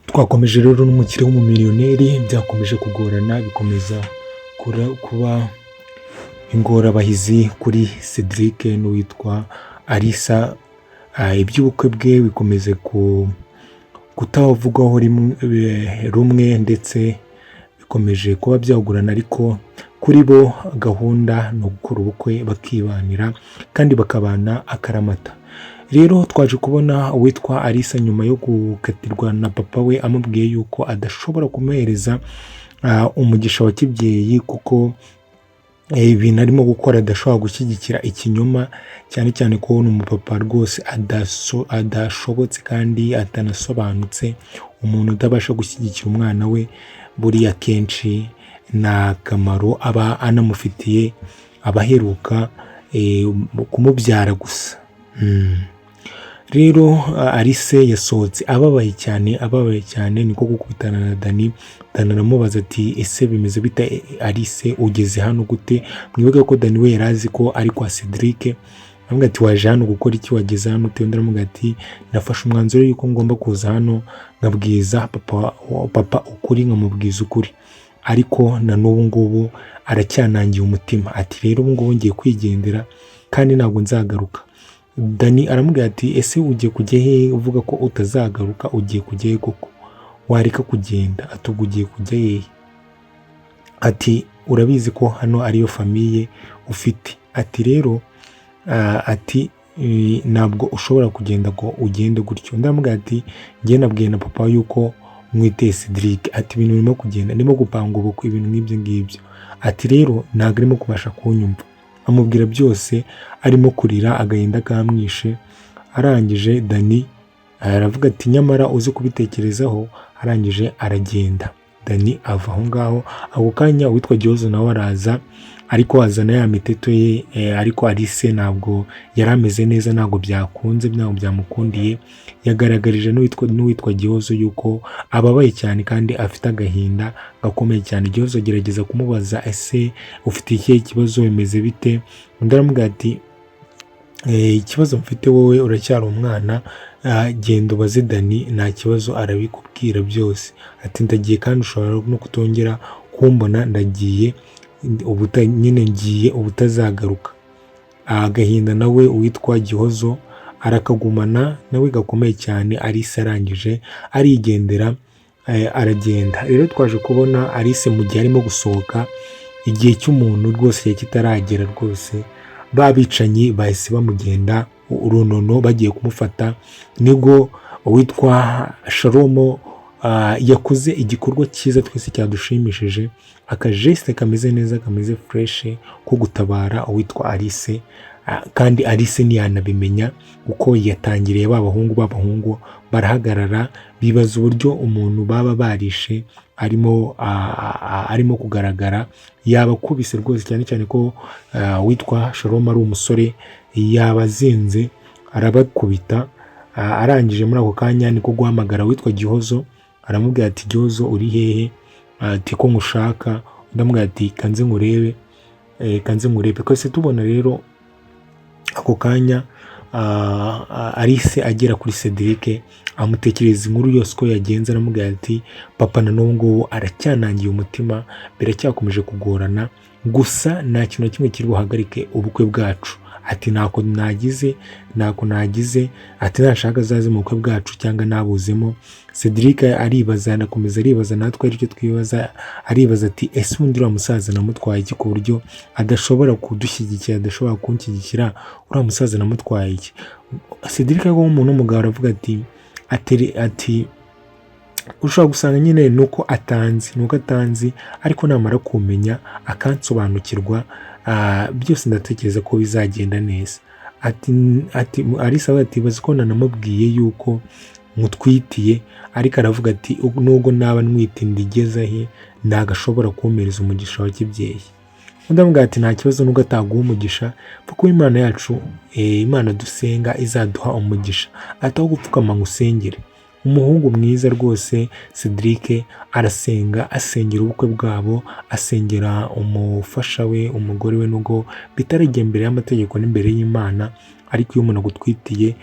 Twakomeje rero n'umukire w'umumiliyoneri, byakomeje kugorana, bikomeza kuba ingorabahizi kuri Cedric n'uwitwa Alisa. Iby'ubukwe bwe bikomeze kutavugwaho rumwe, ndetse bikomeje kuba byagorana, ariko kuri bo gahunda ni ugukora ubukwe bakibanira kandi bakabana akaramata. Rero twaje kubona uwitwa Alisa nyuma yo gukatirwa na papa we, amubwiye yuko adashobora kumuhereza umugisha wa kibyeyi, kuko ibintu arimo gukora adashobora gushyigikira ikinyoma, cyane cyane ko ni umupapa rwose adashobotse kandi atanasobanutse. Umuntu utabasha gushyigikira umwana we buriya akenshi nta kamaro aba anamufitiye, aba aheruka kumubyara gusa. Rero Alice yasohotse ababaye cyane, ababaye cyane, niko gukubitana na Dani. Dani aramubaza ati: "Ese bimeze bite Alice, ugeze hano gute?" Mwibuke ko Dani we yari azi ko ari kwa Cedric. Aramubwira ati: "Waje hano gukora iki? Wageze hano ute?" Undi aramubwira ati: "Nafashe umwanzuro yuko ngomba kuza hano nkabwiza papa ukuri, nkamubwiza ukuri, ariko na n'ubu ngubu aracyanangiye umutima." Ati: "Rero ubu ngubu ngiye kwigendera kandi ntabwo nzagaruka." Dani aramubwira ati: "Ese ugiye kujya hehe? Uvuga ko utazagaruka, ugiye kujya he koko? Wareka kugenda." Ati: "Ubwo ugiye kujya hehe?" Ati: "Urabizi ko hano ariyo famille ufite." Ati rero ati: "Ntabwo ushobora kugenda ngo ugende gutyo." Undi aramubwira ati: "Njye nabwiye na papa yuko mwiteye Cedric." Ati: "Ibintu birimo kugenda, ndimo gupanga ubukwe, ibintu nk'ibyo ngibyo." Ati: "Rero ntabwo arimo kubasha kunyumva." Amubwira byose arimo kurira, agahinda kamwishe. Arangije Dani aravuga ati: "Nyamara uzi kubitekerezaho." Arangije aragenda, Dani ava aho ngaho. Ako kanya uwitwa Gihozo nawe araza, ariko azana ya miteto ye, ariko Alice ntabwo yari ameze neza, ntabwo byakunze, ntabwo byamukundiye. Yagaragarije n'uwitwa Gihozo yuko ababaye cyane kandi afite agahinda gakomeye cyane. Gihozo agerageza kumubaza: "Ese ufite ikihe kibazo? Bimeze bite?" Undi aramubwira ati: "Ikibazo mfite, wowe uracyari umwana, genda ubaze Dani, nta kibazo, arabikubwira byose." Ati: "Ndagiye kandi ushobora no kutongera kumbona, ndagiye nyine, ngiye ubutazagaruka." Agahinda nawe uwitwa Gihozo arakagumana nawe gakomeye cyane. Alice arangije arigendera, aragenda. Rero twaje kubona Alice mu gihe arimo gusohoka, igihe cy'umuntu rwose kitaragera rwose, ba bicanyi bahise bamugenda urunono, bagiye kumufata. Nibwo uwitwa Shalomo yakoze igikorwa cyiza twese cyadushimishije, akageste kameze neza, kameze fresh, ko gutabara uwitwa Alice, kandi Alice ntiyanabimenya kuko yatangiriye ba bahungu. B'abahungu barahagarara, bibaza uburyo umuntu baba barishe arimo kugaragara yabakubise rwose, cyane cyane ko witwa Shalom ari umusore, yabazinze arabakubita. Arangije muri ako kanya niko guhamagara witwa Gihozo, aramubwira ati: "Gihozo, uri hehe?" Ati: "Ko nkushaka." Undi amubwira ati: "Kanze nkurebe, kanze nkurebe." Twese tubona rero ako kanya Alice agera kuri Cedric, amutekereza inkuru yose uko yagenze, aramubwira ati: "Papa na n'ubu ngubu aracyanangiye umutima, biracyakomeje kugorana, gusa nta kintu na kimwe kiri buhagarike ubukwe bwacu." Ati: "Ntako nagize, ntako nagize." Ati: "Nashaka azaze mu bukwe bwacu cyangwa nabuzemo." Cedric aribaza, anakomeza aribaza, natwe aricyo twibaza. Aribaza ati: "Ese ubundi uriya musaza namutwaye iki ku buryo adashobora kudushyigikira, adashobora kunshyigikira? Uriya musaza namutwaye iki?" Cedric nk'umuntu w'umugabo aravuga ati ati: "Ushobora gusanga nyine nuko atanzi, nuko atanzi, ariko namara kumenya akansobanukirwa, byose ndatekereza ko bizagenda neza." Ati Alice ati: "Bazi ko nanamubwiye yuko mutwitiye, ariko aravuga ati nubwo naba nwite inda igeze he, ntabwo ashobora kumpereza umugisha wa kibyeyi." Undi aramubwira ati: "Nta kibazo, nubwo ataguha umugisha, kuko Imana yacu, Imana dusenga, izaduha umugisha." Ati: "Aho gupfukama ngo usengere." Umuhungu mwiza rwose Cedric arasenga, asengera ubukwe bwabo, asengera umufasha we, umugore we, nubwo bitarajya imbere y'amategeko n'imbere y'Imana, ariko iyo umuntu agutwitiye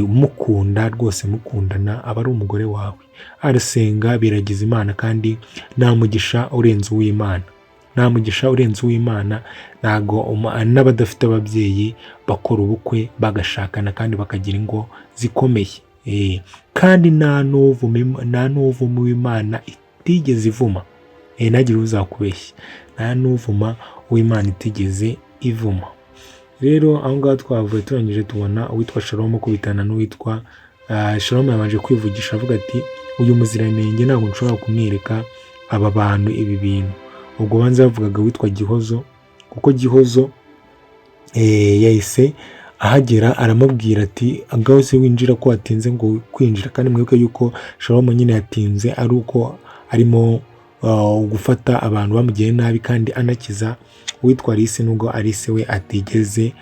mukunda rwose mukundana aba ari umugore wawe. Arasenga biragiza Imana, kandi nta mugisha urenze uw'Imana, nta mugisha urenze uw'Imana. Ntago n'abadafite ababyeyi bakora ubukwe bagashakana kandi bakagira ingo zikomeye, kandi nta n'uvuma uw'Imana itigeze ivuma, ntagire uzakubeshya, nta n'uvuma uw'Imana itigeze ivuma. Rero aho ngaho twavuye turangije tubona uwitwa Shalom ukubitana n'uwitwa Shalom. Yabanje kwivugisha avuga ati uyu muziranenge ntabwo nshobora kumwereka aba bantu ibi bintu. Ubwo banza bavugaga witwa Gihozo, kuko Gihozo yahise ahagera aramubwira ati ngaho se winjira ko watinze ngo kwinjira. Kandi mwibuke yuko Shalom nyine yatinze ari uko arimo gufata abantu bamugiriye nabi, kandi anakiza uwitwa Alice nubwo Alice we atigeze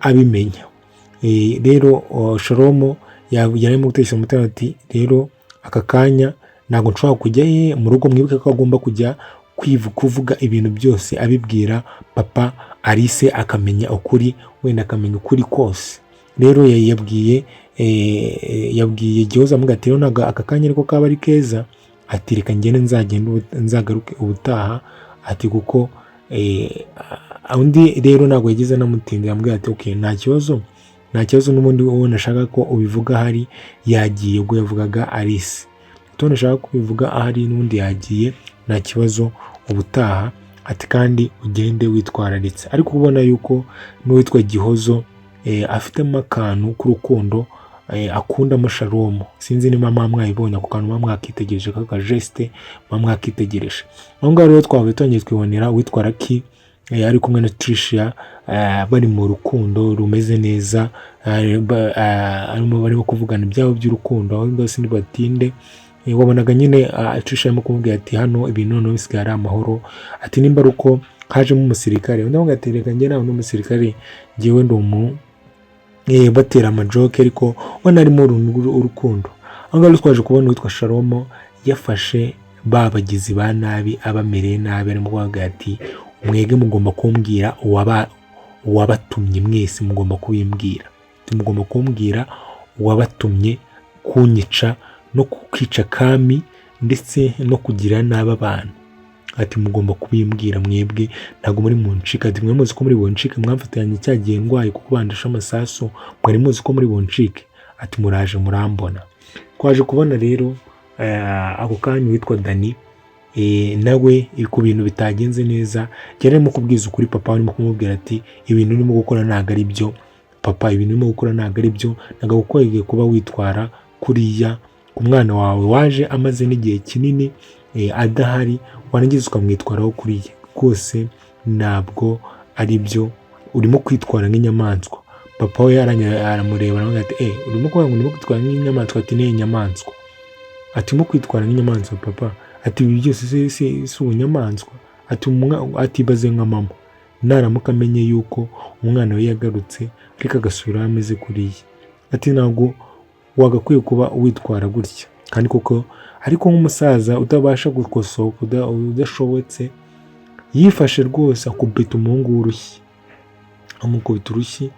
abimenya. Rero Shalom yari arimo gutekereza umutima ati rero aka kanya ntabwo nshobora kujya he mu rugo. Mwibuke ko agomba kujya kuvuga ibintu byose abibwira papa Alice, akamenya ukuri, wenda akamenya ukuri kose. Rero yabwiye Gihozo amuga ati rero ntabwo aka kanya ariko kaba ari keza, ati reka ngende nzagende nzagaruke ubutaha, ati kuko undi rero ntabwo yagize anamutinda, yambwiye ati okay nta kibazo, nta kibazo, n'ubundi wowe nashaka ko ubivuga ahari yagiye. Ubwo yavugaga Alice, utundi nashaka kubivuga ahari n'ubundi yagiye, nta kibazo ubutaha, ati kandi ugende witwararitse. Ariko ubona yuko n'uwitwa Gihozo afitemo akantu k'urukundo akundamo Shalom. Sinzi niba mwayibonye ako kantu, muba mwakitegereje kaka geste, muba mwakitegereje. Aho ngaho rero twavuye twongeye twibonera uwitwa Lucky ari kumwe na Tricia, bari mu rukundo rumeze neza, barimo kuvugana ibyabo by'urukundo. Aho ngaho sinibatinde, wabonaga nyine Tricia arimo kumubwira ati hano ibintu noneho bisigaye ari amahoro, ati nimba ari uko hajemo umusirikare. Undi aramubwira ati reka njye ntabwo ndi umusirikare, njyewe ndi umu batera amajoke, ariko ubona harimo urukundo. Aho ngaho twaje kubona uwitwa Shalom yafashe ba bagizi ba nabi abamereye nabi, arimo kubavuga ati mwege mugomba kumbwira uwabatumye, mwese mugomba kubimbwira, mugomba kumbwira uwabatumye kunyica no kwica Kami ndetse no kugira nabi abantu, ati mugomba kubimbwira mwebwe ntabwo muri muncika, ati mwe muzi ko muri buncike, mwamfatanye cya gihe ndwaye kuko bandashe amasasu, mwari muzi ko muri buncike, ati muraje murambona. Twaje kubona rero ako kanya uwitwa Dani nawe ku bintu bitagenze neza, yari arimo kubwiza ukuri papa, arimo kumubwira ati ibintu urimo gukora ntabwo ari byo papa, ibintu urimo gukora ntabwo ari byo, ntabwo ukwiye kuba witwara kuriya ku mwana wawe waje amaze n'igihe kinini adahari, warangiza ukamwitwaraho kuriya, rwose ntabwo ari byo, urimo kwitwara nk'inyamaswa. Papa we aramureba aramubwira ati urimo kuvuga ngo urimo kwitwara nk'inyamaswa, ati ni inyamaswa, ati urimo kwitwara nk'inyamaswa papa, ati ibi byose si ubunyamaswa, ati ibaze nka mama naramuka amenye yuko umwana we yagarutse ariko agasubira ameze kuriya, ati ntabwo wagakwiye kuba witwara gutya. Kandi koko ariko nk'umusaza utabasha gukosoka, udashobotse, yifashe rwose akubita umuhungu w'urushyi, amukubita urushyi,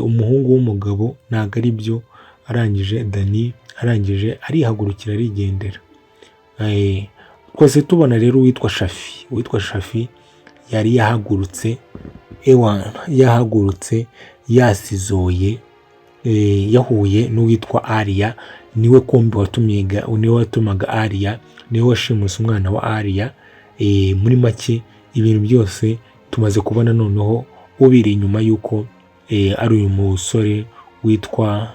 umuhungu w'umugabo ntabwo ari byo. Arangije Dani arangije arihagurukira arigendera. Twese tubona rero uwitwa Shafi, uwitwa Shafi yari yahagurutse, ewana yahagurutse yasizoye, yahuye n'uwitwa Ariya, niwe kumbi watumiga, niwe watumaga Ariya, niwe washimuse umwana wa Ariya. Muri make ibintu byose tumaze kubona noneho ubiri inyuma y'uko ari uyu musore witwa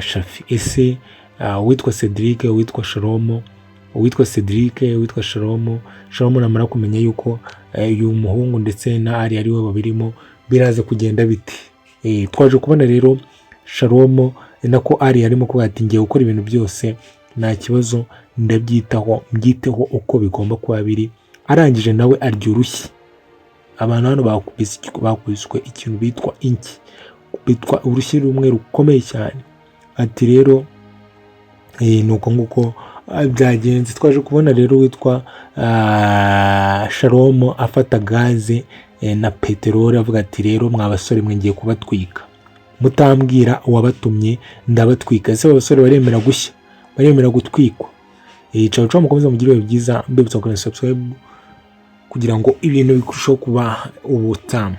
Shafi. Ese uwitwa Cedric, uwitwa Shalom, uwitwa Cedric, uwitwa Shalom, Shalom namara kumenya yuko uyu muhungu ndetse na Ariya ariwe babirimo, biraza kugenda bite? Twaje kubona rero Shalom nako Ariya arimo kuvuga ati ngiye gukora ibintu byose nta kibazo, ndabyitaho, mbyiteho uko bigomba kuba biri. Arangije nawe arya urushyi. Abantu hano bakubiswe ikintu bitwa inki, bitwa urushyi rumwe rukomeye cyane. Ati rero Ni uko nguko byagenze. Twaje kubona rero witwa Shalom afata gaze na peteroli, avuga ati: "Rero mwa basore mwe, ngiye kubatwika, mutambwira uwabatumye ndabatwika." Ese aba basore baremera gushya, baremera gutwikwa? Ciao ciao, mukomeze mugire ibihe byiza. Mbibutsa gukora subscribe kugira ngo ibintu birusheho kuba ubutamu.